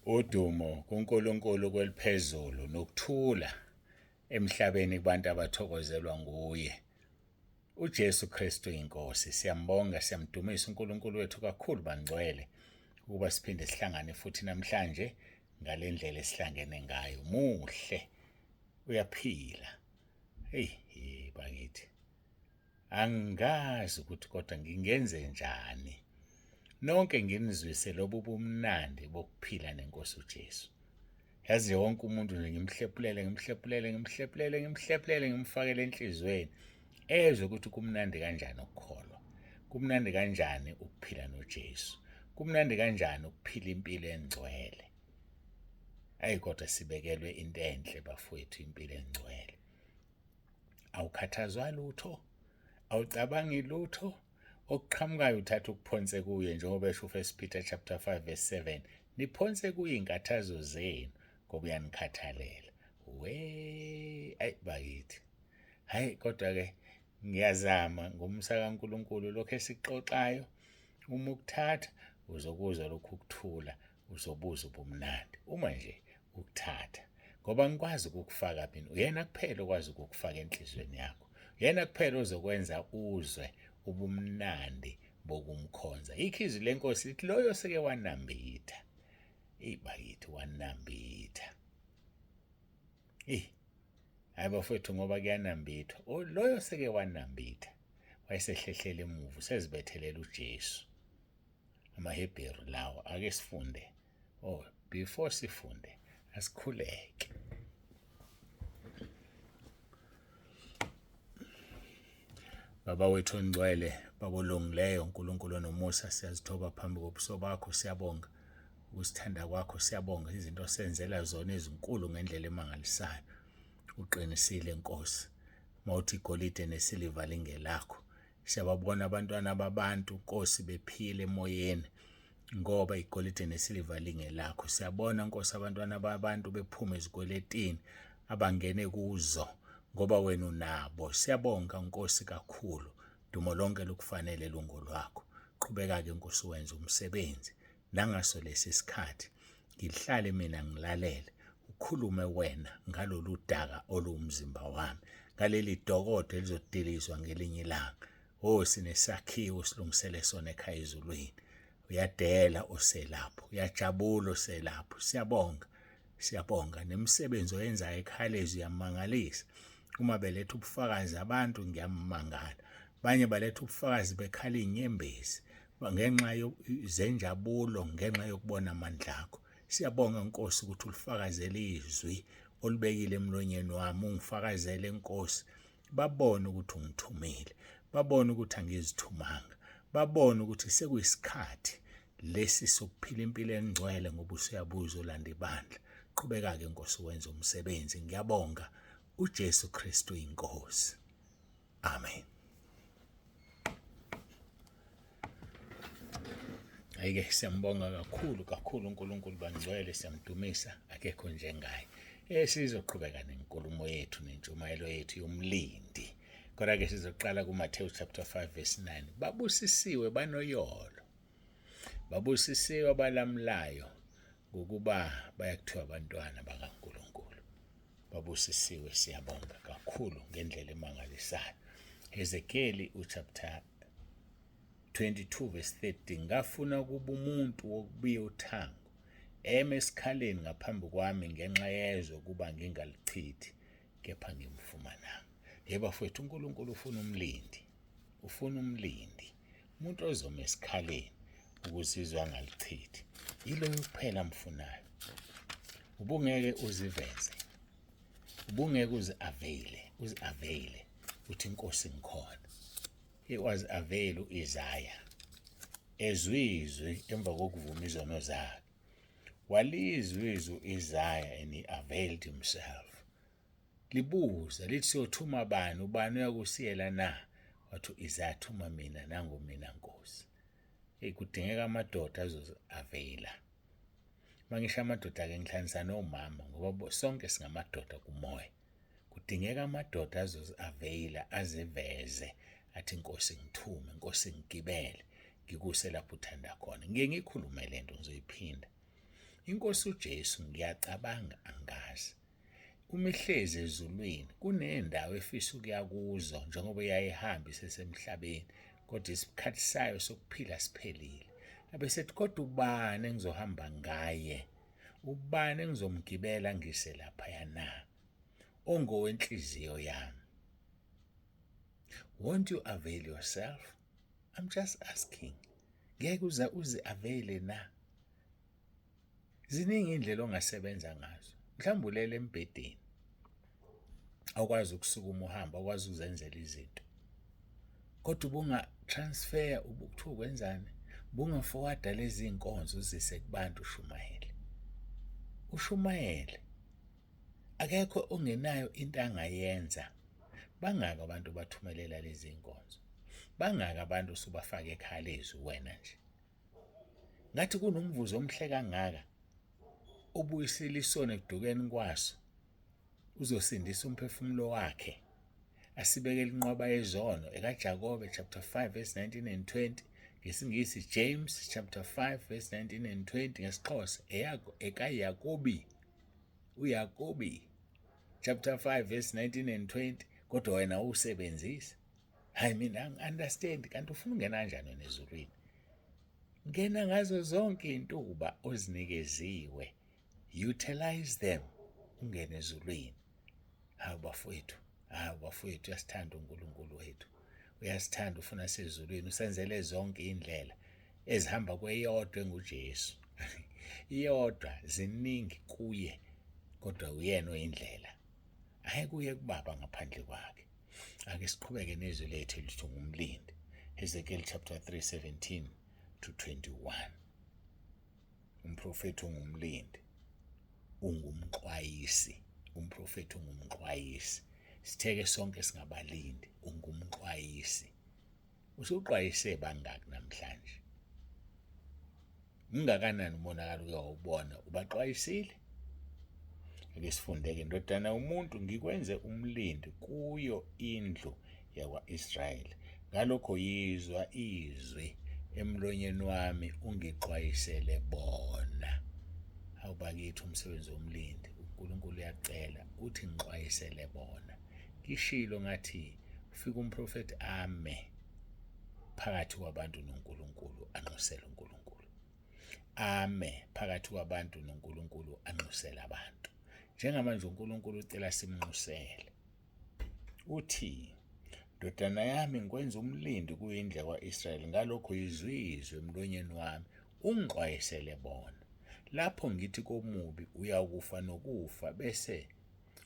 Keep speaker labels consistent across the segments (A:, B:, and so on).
A: Udumo kuNkulunkulu kweliphezulu nokuthula emhlabeni kubantu abathokozelwa nguye. UJesu Kristu inkosi. Siyambonga, siyamdumisa uNkulunkulu wethu kakhulu bangcwele ukuba siphinde sihlangane futhi namhlanje ngalendlela esihlangene ngayo. Muhle, uyaphila. Hey, bakithi. Angazi ukuthi kodwa ngingenze njani. Nonke nginizwise lobu bumnandi bokuphila nenkosi uJesu. Yazi wonke umuntu nje ngimhlephulele ngimhlephulele ngimhlephulele ngimhlephulele ngimfakele enhliziyweni ezwe ukuthi kumnandi kanjani ukukholwa. Kumnandi kanjani ukuphila noJesu. Kumnandi kanjani ukuphila impilo engcwele. Ayi kodwa sibekelwe into enhle bafowethu impilo engcwele. Awukhathazwa lutho, awucabangi lutho, okuqhamukayo uthatha ukuphonse kuye njengoba esho uFirst Peter chapter 5 verse 7, niphonse kuye inkathazo zenu ngoba uyanikhathalela. We, ayi bakithi. Hayi kodwa ke ngiyazama ngomusa kaNkuluNkulu lokho esikuxoxayo uma ukuthatha uzokuzwa lokhu ukuthula uzobuza ubumnandi uma nje ukuthatha ngoba ngikwazi ukukufaka mina uyena kuphela okwazi ukukufaka enhlizweni yakho uyena kuphela ozokwenza uzwe ubumnandi bokumkhonza yikho izwi lenkosi lithi loyo seke wanambitha ibakithi wanambitha eh hayi bafowethu ngoba kuyanambithwa loyo seke wanambitha wayesehlehlela emuva usezibethelela uJesu amaHebheru lawo ake sifunde oh before sifunde asikhuleke Baba wethu ongcwele baba olungileyo uNkulunkulu onomusa siyazithoba phambi kobuso bakho siyabonga ukusithanda kwakho siyabonga izinto osenzela zona ezinkulu ngendlela emangalisayo uqinisile Nkosi mawuthi igolide nesiliva lingelakho Siyababona abantwana babantu Nkosi bephila emoyeni ngoba igolide nesiliva lingelakho. Siyabona Nkosi abantwana babantu bephuma ezikweletini abangene kuzo ngoba wena unabo. Siyabonga Nkosi kakhulu. Dumo lonke lukufanele lungolwakho. Qhubeka-ke Nkosi wenze umsebenzi nangaso lesi sikhathi ngihlale mina ngilalele ukhulume wena ngalolu daka oluwumzimba wami ngaleli dokodo elizodilizwa ngelinye ilanga o sinesakhiwo silungisele sona ekhaya ezulwini uyadela oselapho uyajabula oselapho siyabonga siyabonga nemisebenzi oyenzayo ekhaya lezwi uyamangalisa uma beletha ubufakazi abantu ngiyamangala banye baletha ubufakazi bekhala inyembezi ngenxa zenjabulo ngenxa yokubona amandla akho siyabonga Nkosi ukuthi ulifakazele izwi olibekile emlonyeni wami ungifakazele Nkosi babone ukuthi ungithumile babone ukuthi angizithumanga babone ukuthi sekuyisikhathi lesi sokuphila impilo engcwele ngoba usuyabuza olanda ibandla qhubeka-ke Nkosi wenze umsebenzi ngiyabonga uJesu Kristu inkosi Amen. Ayike siyambonga kakhulu kakhulu uNkulunkulu bangcwele siyamdumisa akekho njengaye. Eh sizoqhubeka nenkulumo yethu nentshumayelo yethu yomlindi. Kodwa ke sizoqala kuMathewu chapter 5 verse 9. Babusisiwe banoyolo. Babusisiwe abalamulayo ngokuba bayakuthiwa abantwana bakaNkulunkulu. Babusisiwe siyabonga kakhulu ngendlela emangalisayo. Hezekeli uchapter 22 verse 30 ngafuna ukuba umuntu wokubiya uthango eme esikhaleni ngaphambi kwami ngenxa yezwe ukuba ngingalichithi kepha ngimfumananga. Yebo bafowethu uNkulunkulu ufuna umlindi ufuna umlindi umuntu ozoma esikhaleni ukuze izwe angalichithi yiloyo kuphela amfunayo ubungeke uziveze ubungeke uzi-availe uzi-availe uthi inkosi ngikhona he was avail u-Isaya ezwe izwi emva kokuvuma izono zakhe walizwa izwi u-Isaya and he availed himself Libuza lithi siyothuma bani ubani uyakusiyela na wathi u-Isaya thuma mina nangu mina nkosi hey kudingeka amadoda azozi-availa mangisho amadoda ke ngihlanganisa nomama ngoba sonke singamadoda kumoya kudingeka amadoda azozi-availa aziveze athi nkosi ngithume nkosi ngigibele ngikuse lapho uthanda khona ngike ngikhulume lento ngizoyiphinda. INkosi uJesu, ngiyacabanga, angazi, uma ihlezi ezulwini kunendawo efisa ukuya kuzo njengoba yayihamba isesemhlabeni, kodwa isikhathi sayo sokuphila siphelile. Abesethi, kodwa ubani engizohamba ngaye? Ubani engizomgibela ngise laphaya na? Ongowenhliziyo yami. Won't you avail yourself? I'm just asking. Ngeke uze uzi-availe na? Ziningi indlela ongasebenza ngazo. Mhlawumbe ulele embhedeni, awukwazi ukusukuma uhambe, awukwazi ukuzenzela izinto, kodwa ubunga-transfer, ubukuthiwa ukwenzani, ubungafowada lezi nkonzo uzise kubantu, ushumayele, ushumayele. Akekho ongenayo into angayenza. Bangaki abantu bathumelela lezi nkonzo? Bangaki abantu usubafaka ekhaya lezwi wena nje? Ngathi kunomvuzo omhle kangaka obuyisela isono ekudukeni kwaso, uzosindisa umphefumulo wakhe, asibekele inqwaba yezono. EkaJakobe chapter 5 verse 19 and 20 ngesiNgisi, James chapter 5 verse 19 and 20 ngesiXhosa, eyako ekaYakobi, uYakobi chapter 5 verse 19 and 20. Kodwa wena usebenzisa, hayi mina angi-understand. Kanti ufuna ungena kanjani wena ezulwini? Ngena ngazo zonke iy'ntuba ozinikeziwe, utilize them, ungene ezulwini. Hawu bafowethu, hawu bafowethu, uyasithanda uNkulunkulu wethu, uyasithanda, ufuna sezulwini, usenzele zonke iy'ndlela ezihamba kweyodwa enguJesu. Iyodwa, ziningi kuye, kodwa uyena oyindlela, ayekuye kubaba ngaphandle kwakhe. Ake siqhubeke nezwi lethu elithi ngumlindi. Ezekiel chapter 3 17 to 21. Umprofethi ungumlindi, ungumxwayisi. Umprofethi ungumxwayisi. Sitheke sonke singabalindi. Ungumxwayisi. Usuxwayise bangaki namhlanje? Ungakanani umonakalo uke wawubona? Ubaxwayisile? Ake sifunde-ke. Ndodana yomuntu, ngikwenze umlindi kuyo indlu yakwa-Israyeli. Ngalokho yizwa izwi emlonyeni wami, ungixwayisele bona. Hawu bakithi, umsebenzi womlindi, uNkulunkulu uyacela uthi ngixwayisele bona. Ngishilo ngathi ufika umprofethi ame phakathi kwabantu noNkulunkulu, anxusele uNkulunkulu. Ame phakathi kwabantu noNkulunkulu, anxusele abantu. Njengamanje uNkulunkulu ucela simnxusele. Uthi, ndodana yami, ngikwenza umlindi kuyindlu yakwa-Israyeli, ngalokho yizwe izwi emlonyeni wami, ungixwayisele bona. Lapho ngithi komubi, uyakufa nokufa, bese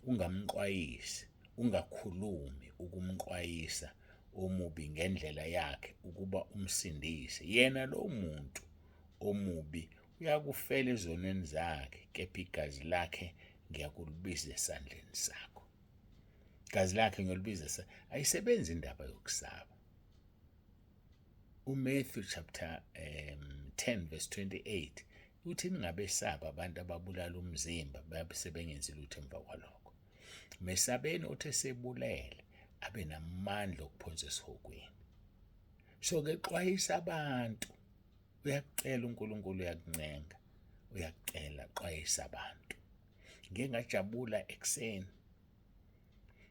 A: ungamxwayisi, ungakhulumi ukumxwayisa omubi ngendlela yakhe ukuba umsindise, yena lo muntu omubi uyakufela ezonweni zakhe, kepha igazi lakhe ngiyakulibiza esandleni sakho. Igazi lakhe ngiyolibiza. Ayisebenzi indaba yokusaba. UMatthew chapter 10 verse 28 uthi ningabesaba abantu ababulala umzimba babe sebengenzi lutho emva kwalokho. Mesabeni othi esebulele abe namandla okuphonsa esihogweni. So ke xwayisa abantu, uyakucela uNkulunkulu, uyakuncenga, uyakucela, xwayisa abantu. Ngike ngajabula ekuseni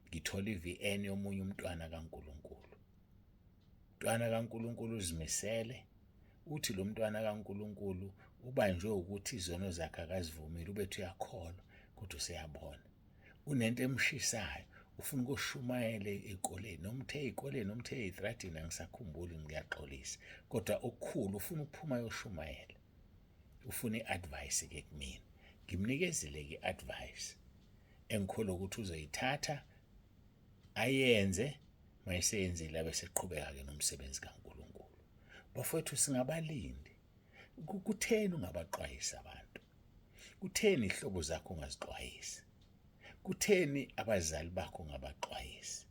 A: ngithola i-VN yomunye umntwana kaNkulunkulu. Umntwana kaNkulunkulu uzimisele, uthi lo mntwana kaNkulunkulu ubanjwe ukuthi izono zakhe akazivumile, ubethu uyakholwa kodwa useyabona unento emshisayo, ufuna ukushumayela ey'koleni, noma uthe ey'koleni, noma uthe ey'tradini, angisakhumbuli, ngiyaxolisa, kodwa okukhulu ufuna ukuphuma ayoshumayela. Ufuna i-advice-ke kumina. Ngimnikezile-ke i-advice engikholwa ukuthi uzoyithatha ayenze, mayeseyenzile abe seqhubeka-ke nomsebenzi kaNkulunkulu. Bafowethu, singabalindi. Kutheni ungabaxwayisi abantu? Kutheni ihlobo zakho ungazixwayisi? Kutheni abazali bakho ungabaxwayisi?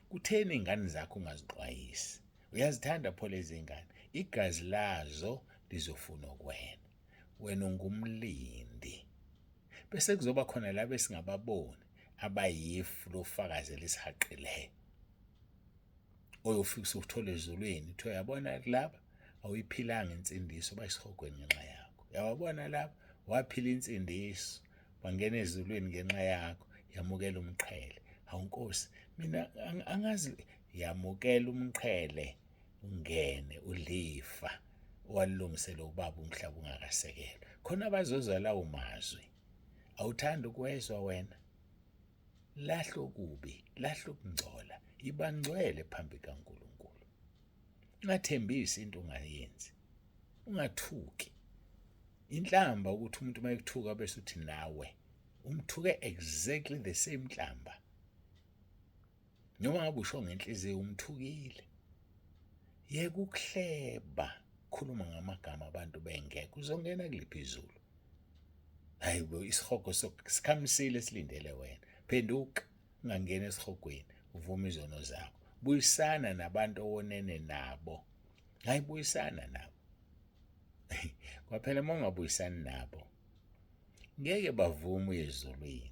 A: Kutheni iy'ngane zakho ungazixwayisi? Uyazithanda pho lezi ngane, igazi lazo lizofunwa kuwena. Wena ungumlindi. Bese kuzoba khona laba esingababoni abayifu lofakazi elisihaqileyo, oyofika usuthola ezulwini kuthiwa uyabona laba awuyiphilanga insindiso, bayisihogweni ngenxa yakho. Uyawabona laba. Waphila insindiso, wangena ezulwini ngenxa yakho. Yamukela umqhele. Hawu Nkosi, mina angazi. Yamukela umqhele, ungene udlifa owalilungisela ubaba umhlaba ungakasekelwa. Khona bazozwa lawo mazwi. Awuthandi ukuwezwa wena? Lahla okubi, lahla ukungcola, iba ngcwele phambi kaNkulunkulu. Ungathembisi into ongayenzi. Ungathuki. Inhlamba ukuthi umuntu uma ekuthuka bese uthi nawe umthuke exactly the same nhlamba. Noma ngabe usho ngenhliziyo umthukile. Yeka ukuhleba, khuluma ngamagama abantu bengekho, uzongena kuliphi izulu? Hayi bo, isihogo sikhamisile silindele wena. Phenduka, ungangeni esihogweni, uvume izono zakho. Buyisana nabantu owonene nabo. Hayi, buyisana nabo. Kwaphela uma ungabuyisani nabo, ngeke bavume uye ezulwini.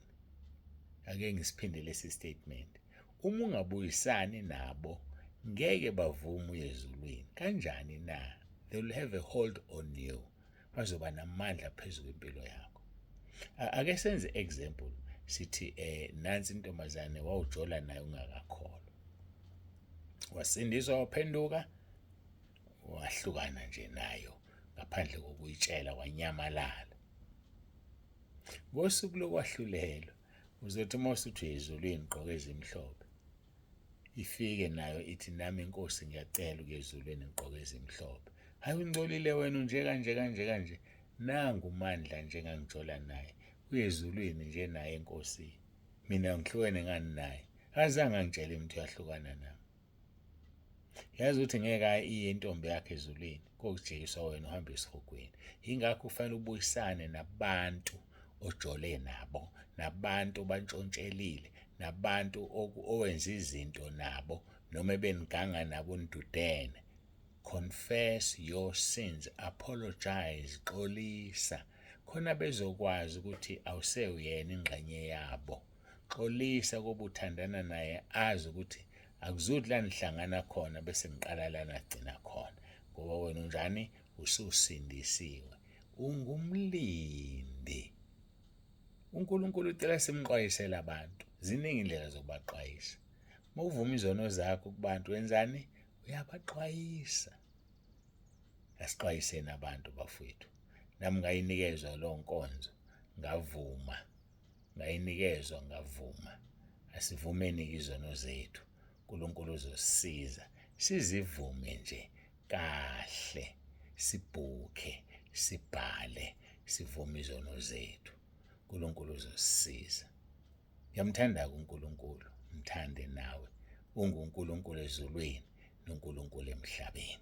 A: Ake ngisiphinde lesi statement. Uma ungabuyisani nabo, ngeke bavume uye ezulwini. Kanjani na? They will have a hold on you. Bazoba namandla phezu kwempilo yakho. Ake senze example, sithi nansi intombazane wawujola nayo ungakakholwa. Wasindiswa, waphenduka, wahlukana nje nayo ngaphandle kokuyitshela, wanyamalala. Ngosuku lokwahlulelwa uzothi uma usuthi ezulwini gqoka ezimhlophe, ifike nayo ithi nami inkosi ngiyacela ukuya ezulwini ngigqoke ezimhlophe. Hayi, ungcolile wena, unje kanje kanje kanje. Nangu uMandla nje ngangijola naye, uye ezulwini nje naye inkosi, mina ngihlukene ngani naye? Akazange angitshele ukuthi uyahlukana nami. Yazi ukuthi ngeke iye intombi yakhe ezulwini, kokujikiswa wena uhambe esihogweni. Yingakho kufanele ubuyisane nabantu ojole nabo, nabantu obantshontshelile, nabantu owenza izinto nabo, noma ebeniganga nabo nidudene. Confess your sins, apologize, xolisa, khona bezokwazi ukuthi awusewuyena ingxenye yabo. Xolisa koba uthandana naye, azi ukuthi akuzuthi la nihlangana khona bese ngiqala la nagcina khona, ngoba wena unjani, ususindisiwe, ungumlindi. uNkulunkulu ucela simxwayisele abantu. Ziningi indlela zokubaxwayisa. Uma uvuma izono zakho kubantu, wenzani? Uyabaxwayisa. Asixwayiseni abantu bafowethu. Nami ngayinikezwa lo nkonzo, ngavuma, ngayinikezwa, ngavuma. Asivumeni izono zethu, uNkulunkulu uzosisiza. Sizivume nje kahle, sibhukhe, sibhale, sivume izono zethu, uNkulunkulu uzosisiza. Ngiyamthanda uNkulunkulu, mthande nawe. UnguNkulunkulu ezulwini noNkulunkulu emhlabeni.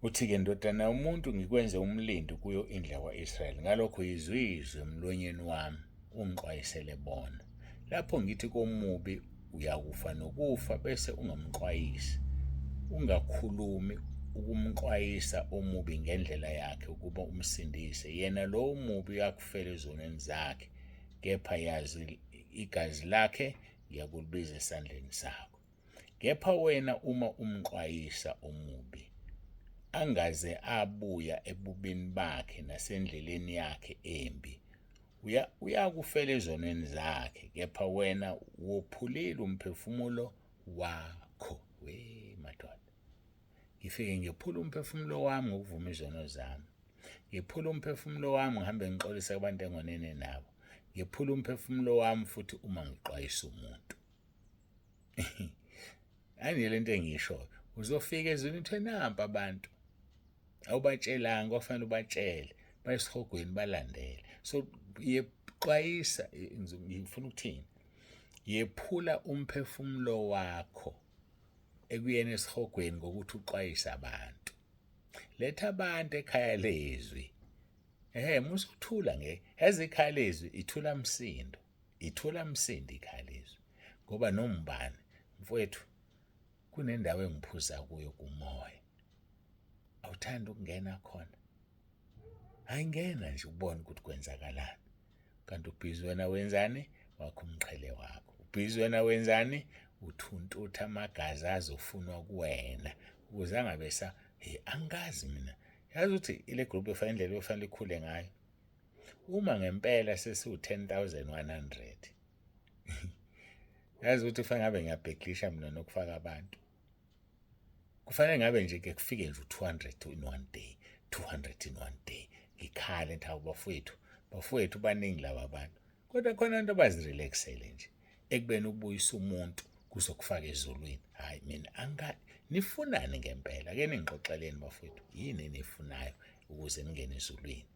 A: Uthi-ke, ndodana yomuntu, ngikwenze umlindi kuyo indlu yakwa-Israyeli. Ngalokho yizwa izwi emlonyeni wami, ungixwayisele bona. Lapho ngithi komubi, uyakufa nokufa, bese ungamxwayisi, ungakhulumi ukumxwayisa omubi ngendlela yakhe ukuba umsindise, yena lowo mubi uyakufela ezonweni zakhe, kepha yazi igazi lakhe ngiyakulibiza esandleni sakho. Kepha wena uma umxwayisa omubi, angaze abuya ebubini bakhe nasendleleni yakhe embi, uyakufela ezonweni zakhe, kepha wena wophulile umphefumulo wakho. We madoda, ngifike ngiphula umphefumulo wami ngokuvuma izono zami, ngiphula umphefumulo wami ngihambe ngixolisa kubantu engonene nabo, ngiphula umphefumulo wami futhi uma ngixwayisa umuntu. Hayi, lento engishoyo, uzofika ezweni uthe nampa abantu awubatshelanga, kwafanele ubatshele, bayesihogweni balandele. So yexwayisa, ngifuna ukuthini, yephula umphefumulo wakho ekuyeni esihogweni ngokuthi uxwayise abantu. Letha abantu ekhaya lezwi. Ehhe, musa ukuthula nge yazi ikhaya lezwi ithula msindo, ithula msindo ikhaya lezwi, ngoba nombani mfowethu kunendawo engiphuza kuyo kumoya, awuthanda ukungena khona? Ayingena nje ubone ukuthi kwenzakalani. Kanti ubhizi wena wenzani? Wakho umqhele wakho. Ubhizi wena wenzani? Uthuntutha amagazi azofunwa kuwena ukuze angabe sa. Hey, angikazi mina. Yazi ukuthi ile group efanele indlela ofanele ikhule ngayo. Uma ngempela sesiwu-10,100 yazi ukuthi kufanele ngabe ngiyabheklisha mina nokufaka abantu. Kufanele ngabe nje ke kufike nje u-200 in one day, 200 in one day. Ngikhale ngithi hawu bafowethu, bafowethu baningi laba bantu. Kodwa khona into abazirelaxele nje ekubeni ukubuyisa umuntu kuzokufaka ezulwini. Hayi mina anga nifunani ngempela? Ake ningixoxeleni bafowethu, yini enifunayo ukuze ningene ezulwini?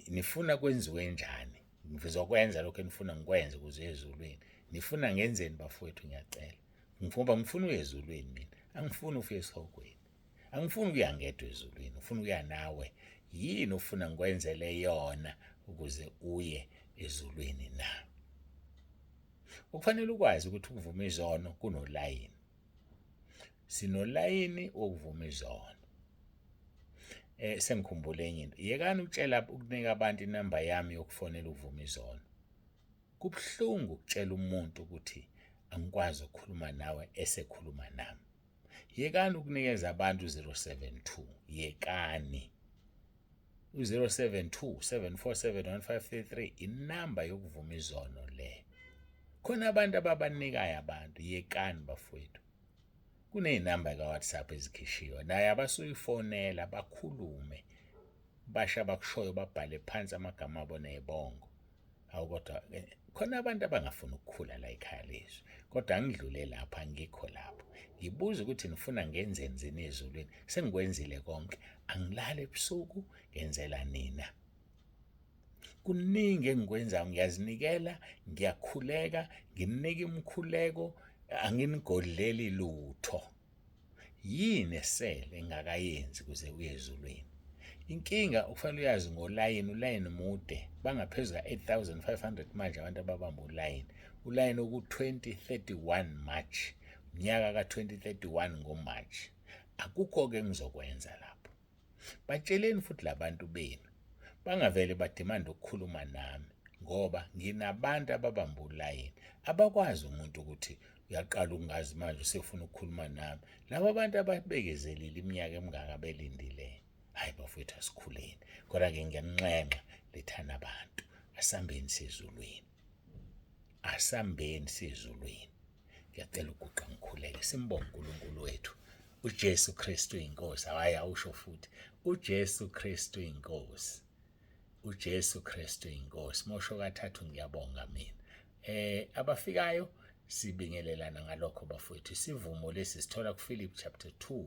A: Nifuna kwenziwe njani? Ngizokwenza lokho enifuna ngikwenze ukuze ezulwini. Nifuna ngenzeni bafowethu ngiyacela. Ngoba ngifuna uye ezulwini mina, angifuni ufike esihogweni. Angifuni ukuya ngedwa ezulwini, ngifuna ukuya nawe. Yini ofuna ngikwenzele yona ukuze uye ezulwini na? Ukufanele ukwazi ukuthi ukuvuma izono kunolayini. Sinolayini wokuvuma izono. Sengikhumbule enye into. Yekani ukutshela ukunika abantu inamba yami yokufonela ukuvuma izono. Kubuhlungu ukutshela umuntu ukuthi angikwazi ukukhuluma nawe esekhuluma nami. Yekani ukunikeza abantu 072 yekani. U-072 747 1533 inamba yokuvuma izono le. Khona abantu ababanikayo abantu yekani bafowethu. Kuney'namba ka-WhatsApp ezikhishiwe naye abasuyifonela bakhulume basho abakushoyo babhale phansi amagama abo ney'bongo. Hawu kodwa eh, khona abantu abangafuni ukukhula la ekhaya lezwi kodwa angidlule lapho angikho lapho ngibuza ukuthi nifuna ngenzeni zini ezulwini sengikwenzile konke angilali ebusuku ngenzela nina kuningi engikwenzayo ngiyazinikela ngiyakhuleka nginika imikhuleko anginigodleli lutho Yini esele engakayenzi kuze uye ezulwini? Inkinga okufanele uyazi ngolayini, ulayini mude, bangaphezu ka-8500 manje abantu ababamba ulayini. Ulayini oku-2031 March, unyaka ka-2031 ngoMarch. Akukho-ke engizokwenza lapho. Batsheleni futhi labantu benu bangavele bademande ukukhuluma nami ngoba nginabantu ababamba ulayini abakwazi umuntu ukuthi uyaqala ukungazi manje usefuna ukukhuluma nami laba bantu ababekezelile iminyaka emingaka belindile hayi bafowethu asikhuleni kodwa-ke ngiyaninxenxa lethani abantu asambeni sezulwini asambeni sezulwini ngiyacela uguqa ngikhuleke simbonge uNkulunkulu wethu uJesu Kristu inkosi hayi awusho futhi uJesu Kristu inkosi uJesu Kristu inkosi mosho kathathu ngiyabonga mina eh abafikayo sibingelelana ngalokho bafowethu isivumo lesi sithola kuPhilip chapter 2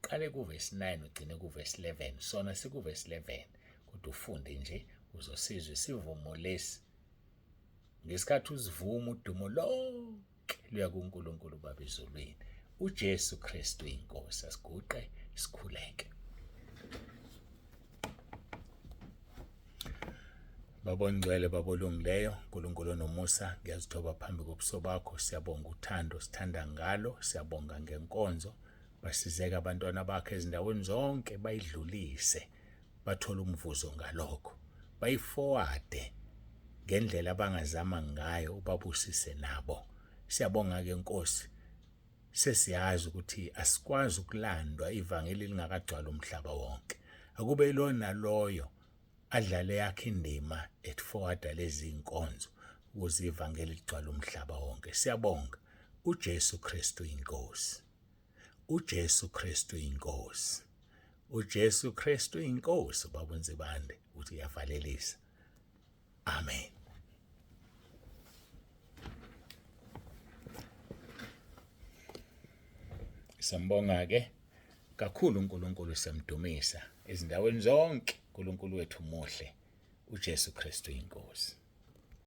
A: qale kuverse 9 ugcine kuverse 11 sona sikuverse 11 kodwa ufunde nje uzosizwa isivumo lesi Ngesikhathi uzivuma udumo lonke luya kuNkulunkulu Baba ezulwini. UJesu Kristu inkosi asiguqe sikhuleke. Baba ongcwele, Baba olungileyo, uNkulunkulu onomusa, ngiyazithoba phambi kobuso bakho. Siyabonga uthando sithanda ngalo, siyabonga ngenkonzo. Basizeka abantwana bakho ezindaweni zonke bayidlulise. Bathole umvuzo ngalokho. Bayifowade ngendlela abangazama ngayo ubabusise nabo. Siyabonga ke Nkosi. Sesiyazi ukuthi asikwazi ukulandwa ivangeli lingakagcwala umhlaba wonke. Akube ilo naloyo adlale yakhe indima at forward lezi inkonzo ukuze ivangeli ligcwale umhlaba wonke. Siyabonga uJesu Kristu inkosi. uJesu Kristu inkosi. uJesu Kristu inkosi ubaba uNzibande uthi uyavalelisa. Amen. Sambonga ke kakhulu uNkulunkulu siyamdumisa ezindaweni zonke. uNkulunkulu wethu muhle. uJesu Kristu inkosi.